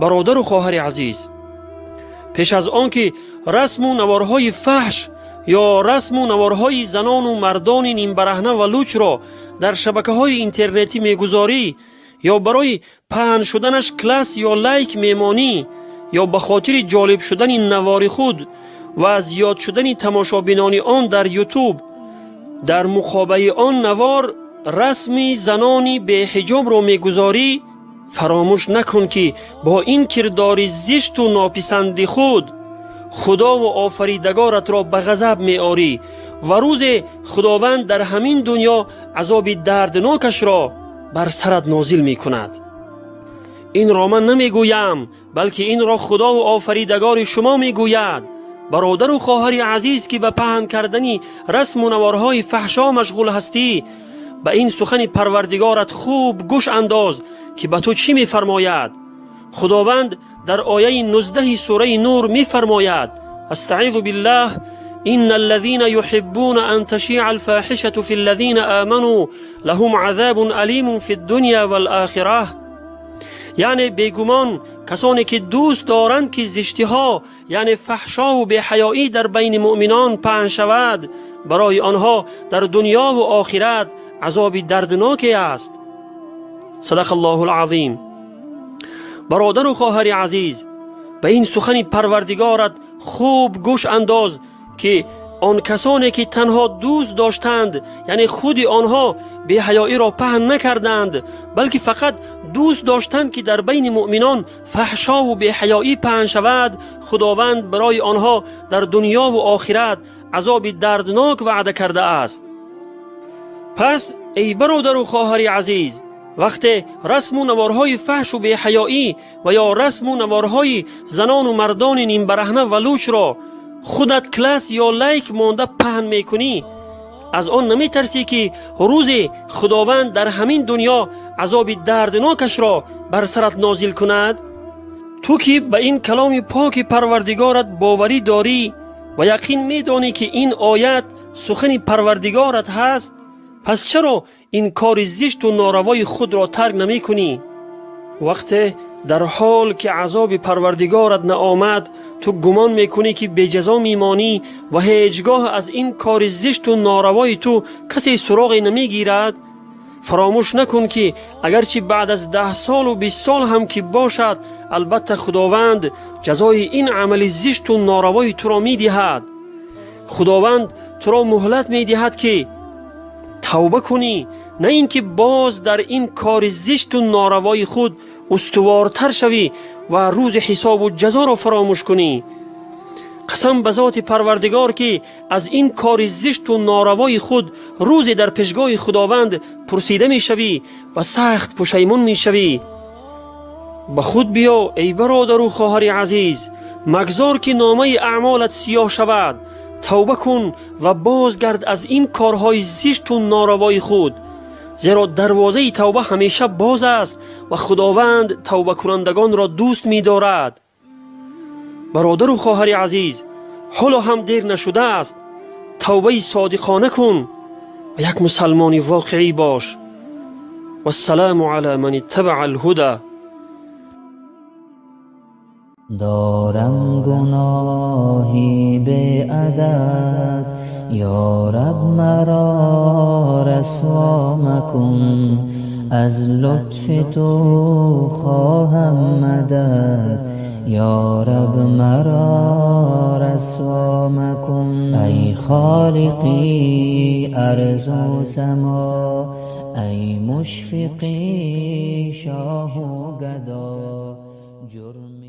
Бародару хоҳари азиз, пеш аз он ки расму наворҳои фаҳш ё расму наворҳои занону мардони нимбараҳна ва лучро дар шабакаҳои интернетӣ мегузорӣ ё барои паҳн шуданаш класс ё лайк мемонӣ, ё ба хотири ҷолиб шудани навори худ ва зиёд шудани тамошобинони он дар Ютуб дар муқобаи он навор расми занони беҳиҷобро мегузорӣ, фаромӯш накун, ки бо ин кирдори зишту нописанди худ Худову Офаридагоратро ба ғазаб меорӣ ва рӯзе Худованд дар ҳамин дунё азоби дарднокашро бар сарат нозил мекунад. Инро ман намегӯям, балки инро Худову Офаридагори шумо мегӯяд. Бародару хоҳари азиз, ки ба паҳн кардани расму наворҳои фаҳшо машғул ҳастӣ, ба ин сухани Парвардигорат хуб гӯш андоз, ки ба ту чӣ мефармояд. Худованд дар ояи 19-и сураи Нур мефармояд: أستعيذ بالله، إن الذين يحبون أن تشيع الفاحشة في الذين آمنوا لهم عذاب أليم في الدنيا والآخرة. Яъне бегумон касоне ки дӯст доранд, ки зиштиҳо, яъне фаҳшову беҳаёӣ дар байни муъминон паҳн шавад, барои онҳо дар дунёву охират азоби дардноке аст. صدق الله العظيم. Бародару хоҳари азиз, ба ин сухани Парвардигорат хуб гӯш андоз, ки он касоне ки танҳо дӯст доштанд, яъне худи онҳо беҳаёиро паҳн накарданд, балки фақат дӯст доштанд, ки дар байни муъминон фаҳшову беҳаёӣ паҳн шавад, Худованд барои онҳо дар дунёву охират азоби дарднок ваъда кардааст. Пас, эй бародару хоҳари азиз, вақте расму наворҳои фаҳшу беҳаёӣ ва ё расму наворҳои занону мардони нимбараҳна ва лучро худат класс ё лайк монда паҳн мекунӣ, аз он наметарсӣ, ки рӯзе Худованд дар ҳамин дунё азоби дарднокашро бар сарат нозил кунад? Ту ки ба ин каломи поки Парвардигорат боварӣ дорӣ ва яқин медонӣ, ки ин оят сухани Парвардигорат ҳаст, пас чаро ин кори зишту норавои худро тарк намекунӣ? Вақте дар ҳол ки азоби Парвардигорат наомад, ту гумон мекунӣ, ки беҷазо мемонӣ ва ҳеҷ гоҳ аз ин кори зишту норавои ту касе суроғе намегирад, фаромӯш накун, ки агарчи баъд аз 10 солу 20 сол ҳам ки бошад, албатта Худованд ҷазои ин амали зишту норавои туро медиҳад. Худованд туро муҳлат медиҳад, ки тавба кунӣ, на ин ки боз дар ин кори зишту норавои худ устувортар шавӣ ва рӯзи ҳисобу ҷазоро фаромӯш кунӣ. Қасам ба зоти Парвардигор, ки аз ин кори зишту норавои худ рӯзе дар пешгоҳи Худованд пурсида мешавӣ ва сахт пушаймон мешавӣ. Ба худ биё, эй бародару хоҳари азиз, магзор, ки номаи аъмолат сиёҳ шавад. Тавба кун ва бозгард аз ин корҳои зишту норавои худ, зеро дарвозаи тавба ҳамеша боз аст ва Худованд тавбакунандагонро дӯст медорад. Бародару хоҳари азиз, ҳоло ҳам дер нашудааст. Тавбаи содиқона кун ва як мусалмони воқеӣ бош. والسلام على من اتبع الهدى. دارم گناهی به عدد، یا رب مرا رسوا مکن. از لطف تو خواهم مدد، یا رب مرا رسوا مکن. ای خالقی ارض و سما، ای مشفقی شاه و گدا، جرم